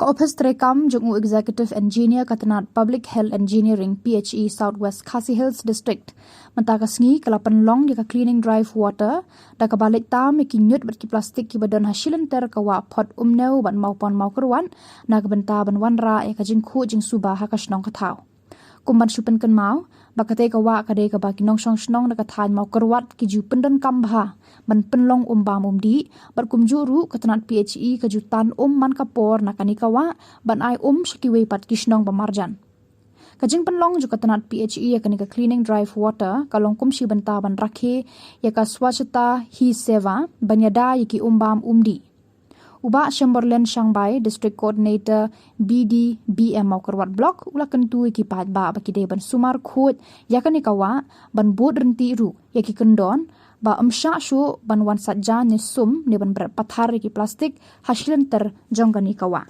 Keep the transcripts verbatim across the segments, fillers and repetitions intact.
Ophis treikam jong u Executive Engineer ka tnat Public Health Engineering, P H E, South West Khasi Hills District mynta ka sngi ka la pynlong ïa ka cleaning drive water da kaba leit tam ïa ki ñiut bad ki plastik kiba don ha shilynter ka wah Phot Umnew bad Mawpon Mawkyrwat na ka bynta ban wanrah ïa ka jingkhuid jingsuba ha ka shnong ka thaw. Kum ban shu pynkynmaw ba katei ka wah ka dei kaba ki nongshong shnong na ka thaiñ Mawkyrwat ki ju pyndonkam bha ban pynlong um bam um dih, bad kumjuh ruh ka tnat P H E ka ju tan um man ka por na kane ka wah ban ai um sha kiwei pat ki shnong ba marjan. Ka jingpynlong jong ka tnat P H E ïa kane ka cleaning drive water ka long kum shi bynta ban rakhe ïa ka Swachhata Hi Seva ban ïada ïa ki um bam um dih. U Bah Chamberlain Shangbai, District Coordinator B D B M Mawkyrwat Block, u la kyntu ïa ki paidbah ba ki dei ban sumar khuid ïa kane ka wah, ban bud ryntih ruh ïa ki kyndon, ba ym shah shuh ban wan sait jaiñ ne sum ne ban bret pathar ïa ki plastik ha shilynter jong kane ka wah.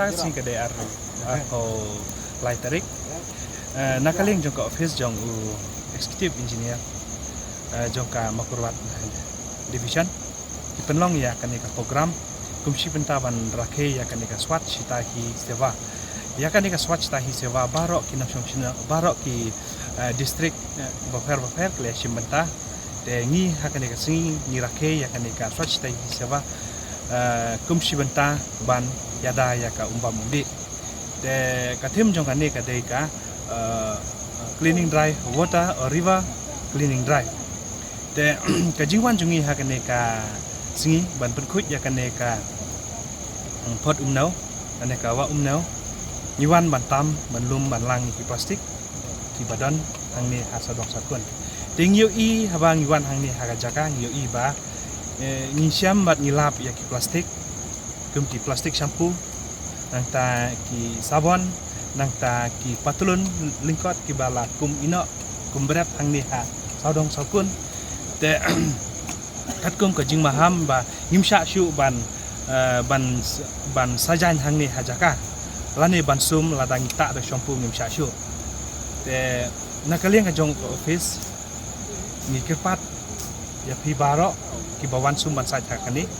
Ka sngi ka dei ar, arphew lai tarik. Eh, na ka liang jong ka office jong u executive engineer, eh, jong ka Mawkyrwat Division, ki pynlong ïa kane ka program kum shi bynta ban rakhe ïa kane ka Swachhata Hi Seva. Ïa kane ka Swachhata Hi Seva baroh ki nongshong shnong, baroh ki, eh, district, eh, bapher bapher ki la shim bynta. Te ngi ha kane ka sngi ngi rakhe ïa kane ka Swachhata Hi Seva, eh, kum shi bynta ban ïada ïa ka um bam um dih. Te ka theme jong kane ka dei ka, eh, cleaning drive, water or river cleaning drive. Te ka jingwan jong ngi ha kane ka sngi ban pynkhuid ïa kane ka, mm, Phot Umnew, kane ka wah Umnew, ngi wan ban tam, ban lum, ban lang ïa ki plastik kiba don hangne ha sawdong sawkun. Te ngi ïohi haba ngi wan hangne ha ka jaka ngi ïohi ba, eh, ngi shem bad ngi lap ïa ki plastik, kum ki plastik shampoo, nangta ki sabon, nangta ki patlun lyngkot kiba la kum ïehnoh kum bret hangne ha sawdong sawkun. Te katkum ka jingmaham ba ngim shah shuh ban, eh, ban, ban sajan hangne ha jaka, lane ban sum lada ngi tah da shampoo ngim shah shuh. Te na ka liang ka jong ka office ngi kyrpad ïa phi baroh kiba wan sum ban sait ha kane,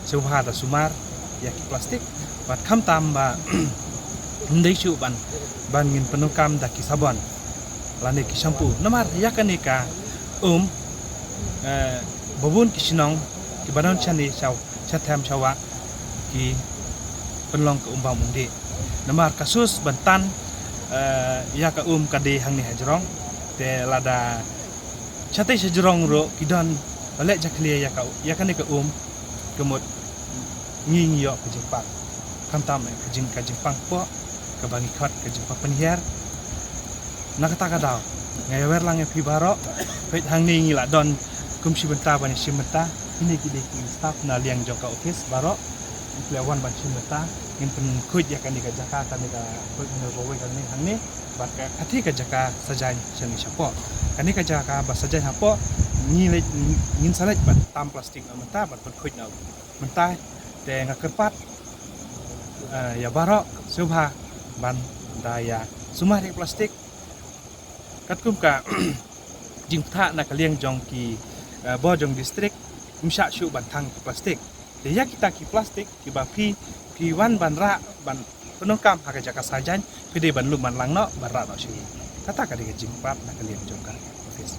sngewbha da sumar ïa ki plastik, bad khamtam ba ym dei shuh ban, ban ngin pyndonkam da ki sabon lane ki shampoo. Namar ïa kane ka um, eh, ba bun ki shnong kiba don shane shaw, sha them sha wah ki pynlong ka um bam um dih. Namar ka source ban tan, eh, ïa ka um ka dei hangne ha jrong. Te lada shatei sha jrong ruh ki don ba leh jakhlia ïa ka, ïa kane ka um, ka mut ngi ngi ïoh ka jingpang. Khamtam eh ka jing, ka jingpang poh kaba ngi khot ka jingpang pynhiar. Na kata ka daw nga ïawer lang ïa phi baroh. Peit hangne ngi la don kum shi bynta ban ïashim bynta. Kine ki dei ki staff na liang jong ka office baroh. Ngi la wan ban shim bynta, ngin pynkhuid ïa kane ka jaka, kane ka, khuid kane ka wei kane hangne. Bad ka, kata ka jaka sajan shane shapoh. Kane ka jaka ba sajan hapoh, ngi leit, ngin sa leit ban tam plastik na mynta, ban pynkhuid na mynta. Te nga kyrpad, eh, ïa baroh sngewbha ban da ïa sumar ïa plastik. Katkum ka jingpyntha na ka liang jong ki, eh, bor jong district, ym shah shuh ban thang ki plastik. Te ïa kita ki plastik kiba phi, phi wan ban rah, ban pyndonkam ha ka jaka sajan, phi dei ban lum ban lang noh, ban rah noh sha ngi. Kata ka dei ka jingpyntha na ka liang jong ka office.